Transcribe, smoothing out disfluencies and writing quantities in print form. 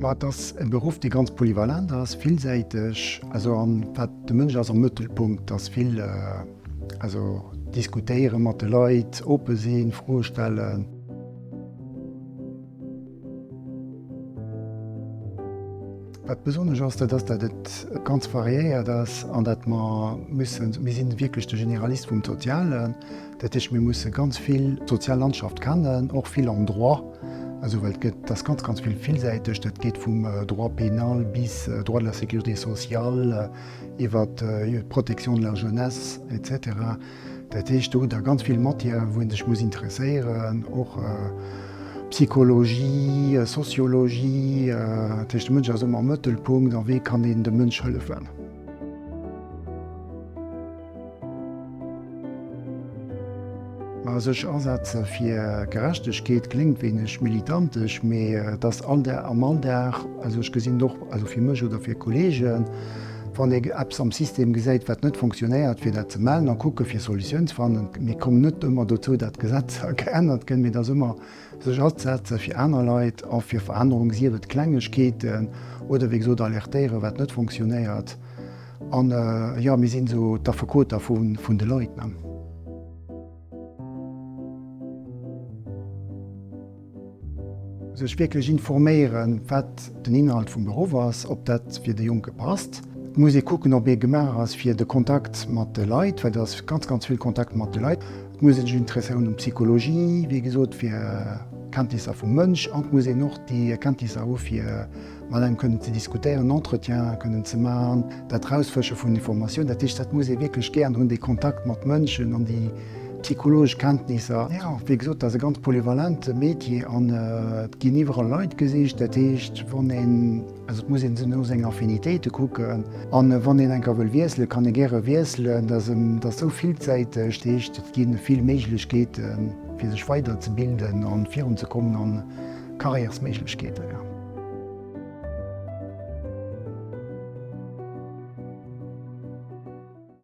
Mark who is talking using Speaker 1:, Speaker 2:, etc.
Speaker 1: Ma et ass e Beruff, dee ganz polyvalent ass, villsäiteg, also an wat de Mënsch ass am Mëttelpunkt, ass vill, also diskutéiere mat de Leit, oppe sinn, Froe stellen. Wat besonnesch ass, dat ass, datt et ganz variéiert ass an datt mer mussen, mir sinn wierklech de Generalist vum Sozialen, dat heescht, mir musse ganz vill d'sozial Landschaft kennen, och vill am Droit, also well et gëtt, et ass ganz, ganz vill villsäiteg, dat geet vum Droit pénal bis Droit de la sécurité sociale, iwwer d'Protection de la jeunesse et cetera. Dat heescht, do hutt Der ganz vill Matière, wou ee sech muss interesséieren, och Psychologie, Sociologie. Dat heescht, de Mënsch ass ëmmer am Mëttelpunkt a wéi kann een dem Mënsch hëllefen. Ma sech asetze fir Gerechtegkeet kléngt wéineg militantesch, mee et ass am Alldag, also ech gesinn et och, also fir mech oder fir Kolleegen, Wann ee eppes am System gesäit, wat net fonctionnéiert, fir dat ze mellen a kucke fir Solutioun ze fannen. Mir kommen net ëmmer dozou, dat d'Gesetzer geännert gënn, mee et ass ëmmer sech azesetze fir aner Leit a fir Verännerung, sief et Klengegkeeten oder wéi gesot alertéieren, wat net fonctionnéiert. An jo, mir sinn esou d'Affekoter vun de Leit. Sech wierklech informéieren, wat den Inhalt vum Beruff ass, ob dat fir de Jonke passt. Et muss ee kucken, ob ee gemaach ass fir de Kontakt mat de Leit, well et ass ganz, ganz vill Kontakt mat de Leit. Et muss ee sech interesséieren un Psychologie, wéi gesot, fir Kenntnisser vum Mënsch an et muss een och déi Kenntnisser hu fir mat engem kënnen ze diskutéieren, en Entretien kënnen ze maachen, dat Rausfësche vun Informatioun. Dat heescht, dat muss ee wierklech gären hunn, dee Kontakt mat Mënschen an déi psychologesch Kenntnisser. Jo, wéi gesot, dat ass e ganz polyvalente Métier an et ginn iwwerall Leit gesicht. Dat heescht, wann een, also et muss een no sengen Affinitéite kucken an wann een eng Kéier wëll wiesselen, kann ee gäre wiesselen. Dat ass esou villsäiteg, dat heescht, et gi vill Méiglechkeeten, fir sech weiderzebilden an virunzekommen an Karriärsméiglechkeeten, jo.